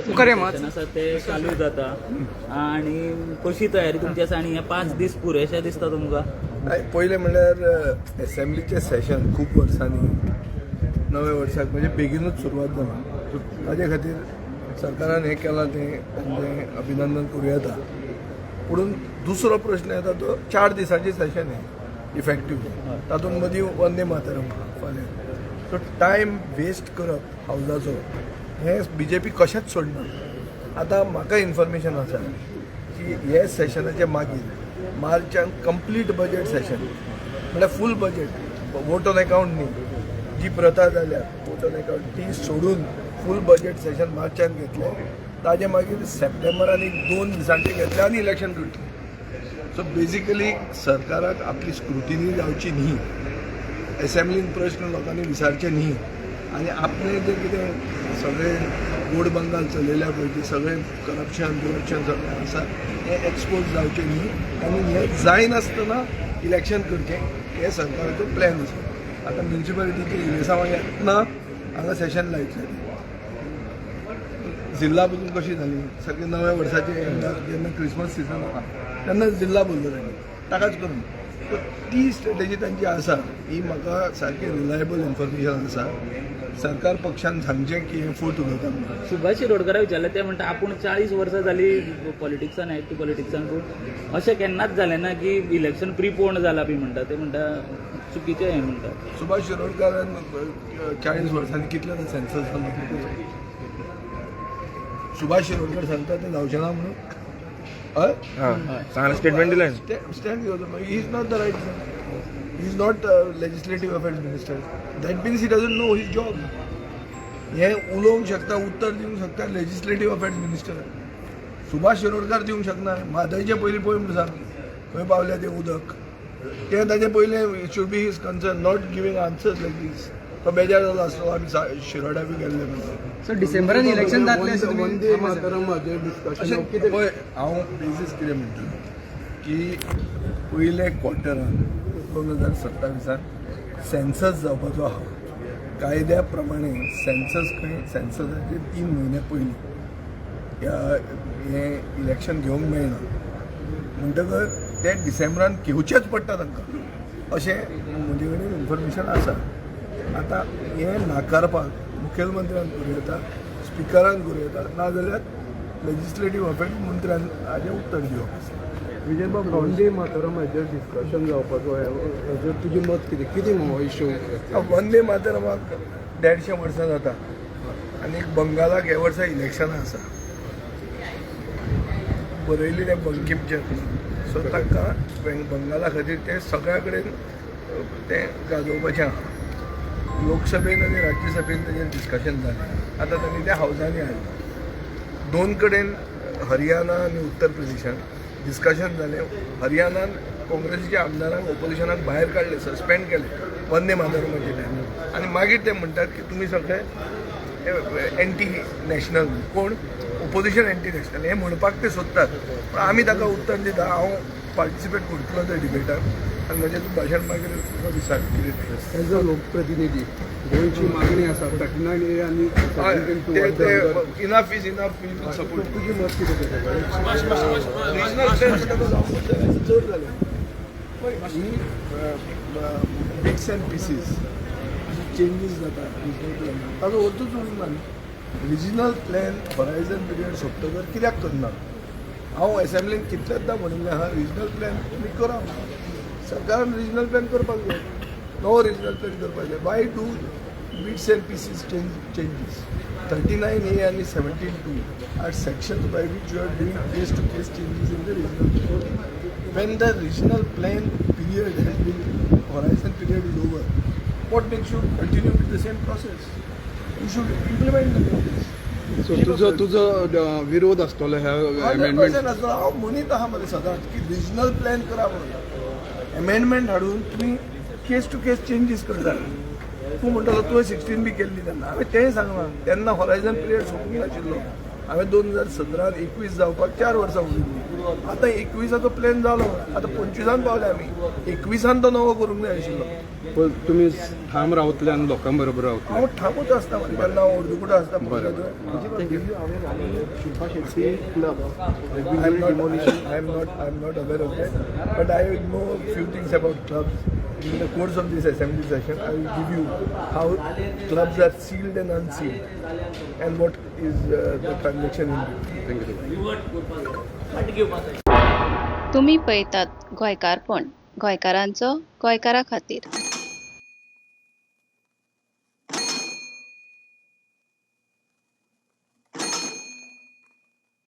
मुखार ये मात. सेशन आसा ते चालू जाता आणि कशी तयारी तुमची आसा आणि हे 5 दीस पुरेशे दिसता तुमकां? नाही, पयलें म्हणल्यार एसेंब्लीचें सेशन खूब वर्सांनी नव्या वर्साक म्हणजे बेगीनूच सुरवात जाला. ताजे खातीर सरकारान हें केलां तें तांचें अभिनंदन करूं येता. पुणून दुसरो प्रश्न येता तो 4 दिसांचें सेशन हें इफेक्टीव, तातूंत मदीं वंदे मातरम फाल्यां. सो टायम वेस्ट करप हावजाचो हें बीजेपी कशेंच सोडना. आतां म्हाका इन्फॉर्मेशन आसा की हे सेशनाचे मागीर मार्चान कंप्लीट बजेट सेशन, म्हळ्यार full budget, vote on account न्ही, जी प्रथा जाल्या वोट ऑन अकाउंट ती सोडून फूल बजेट सेशन मार्चान घेतले. ताजे मागीर सप्टेंबरान एक 2 दिसांचे घेतले आनी इलेक्शन करतले. सो बेजिकली सरकाराक आपली स्क्रुटिनी जावची न्ही, एसेंब्लीन प्रश्न लोकांनी विचारचे न्ही आनी आपले जे कितें सगळें गोड बंगाल चलयल्या पळय, ते सगळें करप्शन बिरप्शन सगळें आसा तें एक्सपोज जावचें न्ही आनी हें जायनासतना इलेक्शन करचें हें सरकाराचो प्लॅन आसा. आतां म्युनिसिपालिटीचे इलेसांवां येतना हांगा सेशन लायतले. जिल्हा बदलून कशी जाली, सगळे नव्या वर्साचे एंडाक जेन्ना क्रिसमस सिजन आहा तेन्ना जिल्हा बदललो तांणी ताकाच करून. सो ती स्ट्रेटजी तांची आसा, ही म्हाका सारकी रिलायबल इन्फॉर्मेशन आसा. सरकार पक्षान सांगचें की हें फट उलयता म्हणून. सुभाष शिरोडकराक विचारलें, ते म्हणटा आपूण 40 वर्सां जाली पॉलिटिक्सान, एक्टीव पॉलिटिक्सान, पूण अशें केन्नाच जालें ना की इलेक्शन प्रिपोन जाला बी म्हणटा. ते म्हणटा चुकीचें हें म्हणटा. सुभाष शिरोडकारान 40 वर्सांनी कितले सेन्सस जालो? सुभाष शिरोडकर सांगता तें जावचें ना म्हणून, हय? चांगलं स्टेटमेंट दिलं. स्टँड घेवचो. He is not the right man. He is not legislative affairs minister. That means he doesn't know his job. हें उलोवंक शकता, उत्तर दिवंक शकता लेजिस्लेटीव अफेर्स मिनिस्टर. सुभाष शिरोडकर दिवंक शकना. म्हादयचें पयलीं पळय म्हणून सांग, खंय पावल्या तें उदक तें ताजें पयलें should be his concern, not giving answers like this. तो बेजार जालो आसलो आमी शिरोड्या बी गेल्ले म्हणून. सो डिसेंबरान इलेक्शन जातलें अशें तुमी वंदे मातरम हाजेर डिस्कशन अशें कितें? पळय, हांव बेजीस कितें म्हणटा की पयले क्वॉर्टरान 2027आन सेन्सस जावपाचो आहा. कायद्या प्रमाणे सेन्सस खंय सेन्ससाचे 3 म्हयने पयलीं हें इलेक्शन घेवंक मेळना. म्हणटकर ते डिसेंबरान घेवचेंच पडटा तांकां, अशें म्हजे कडेन इन्फॉर्मेशन आसा. आतां हें नाकारपाक मुखेलमंत्र्यान करूं येता, स्पिकरान करूं येता, नाजाल्यार लेजिस्लेटीव अफेर्स मंत्र्यान हाजें उत्तर दिवप आसा. विजयबाब, वंदे मातरम हाजेर डिस्कशन जावपाचो, हाजेर तुजें मत कितें? कितें हो इशू? वंदे मातरमाक 150 वर्सां जाता आनी बंगालाक हे वर्सा इलेक्शनां आसा. बरयल्ली तें बंकिमचंद्र. सो तांकां बंगाला खातीर तें सगळ्या कडेन तें गाजोवपाचें आहा. लोकसभेन आनी राज्यसभेन ताजेर डिस्कशन जालें. आतां तांणी तें हावजांनी हाडलें. दोन कडेन, हरियाणा आनी उत्तर प्रदेशान डिस्कशन जालें. हरियाणान काँग्रेसीच्या आमदारांक ओपोजिशनाक भायर काडले, सस्पेंड केले वंदे मातरमाचे टायमार आनी मागीर ते म्हणटात की तुमी सगळे एंटी नॅशनल. कोण ओपोजिशन एंटी नॅशनल हें म्हणपाक ते सोदतात, पण आमी ताका उत्तर दिता. हांव पार्टिसिपेट करतलो त्या डिबेटाक आनी म्हजें तूं भाशण मागीर तुका विचार कितें तें. एज अ लोकप्रतिनिधी गोंयची मागणी आसा 39A आनी 17(2). ते ते enough is enough, we will support. तुजें मत कितें तेजे कडेन? रिजनल प्लॅन म्हणटा तो जावंकूच जाय, चड जालें. पळय, ही बिट्स अँड पिसीस चेंजीस जाता रिजनल प्लॅनान, ताजो अर्थूच उरूंक ना न्ही. रिजनल प्लॅन हॉरायझन पिरियड सोंपतकर कित्याक करना? हांव एसेंब्लीन कितलेदां म्हणिल्लें आहा, रिजनल प्लॅन तुमी करा. सरकारान रिजनल प्लॅन करपाक जाय, नवो रिजनल प्लॅन करपाक जाय. Why do bits and pieces changes? 39A आनी 17(2 are sections by which you are doing case to case changes in the regional plan. When the regional plan period has been, horizon period is over, what makes you continue with the same process? You should implement the process. So तुजो विरोध आसतलो ह्या amendment? 100% आसलो. हांव म्हणीत आहा मरे सदांच की रिजनल प्लॅन करा म्हणून. अमेंडमेंट हाडून तुमी केस टू केस चेंजीस करता. तूं म्हणटालो तुवें 16 बी केल्ली तेन्ना. हांवें तेंय सांगलां, तेन्ना हॉरायझन पिरियड सोंपूंक नाशिल्लो. हांवें 2017 21 जावपाक 4 वर्सां उरिल्लीं. आतां 21आचो प्लॅन जालो, आतां 25आन पावले आमी. 21आन तो नवो करूंक जाय आशिल्लो. पण तुमी ठाम रावतले आनी लोकां बरोबर रावतले? हांव ठामूच आसता मरे, केन्ना हांव अर्दकुटो आसता. Shilpa Shetty club I'm not, I'm not aware of that, but I know few things about clubs. In the course of this assembly session, I will give you how clubs are sealed and unsealed, and what is the transaction in between. Thank you. तुमी पळयतात गोंयकारपण, गोंयकारांचो गोंयकारा खातीर.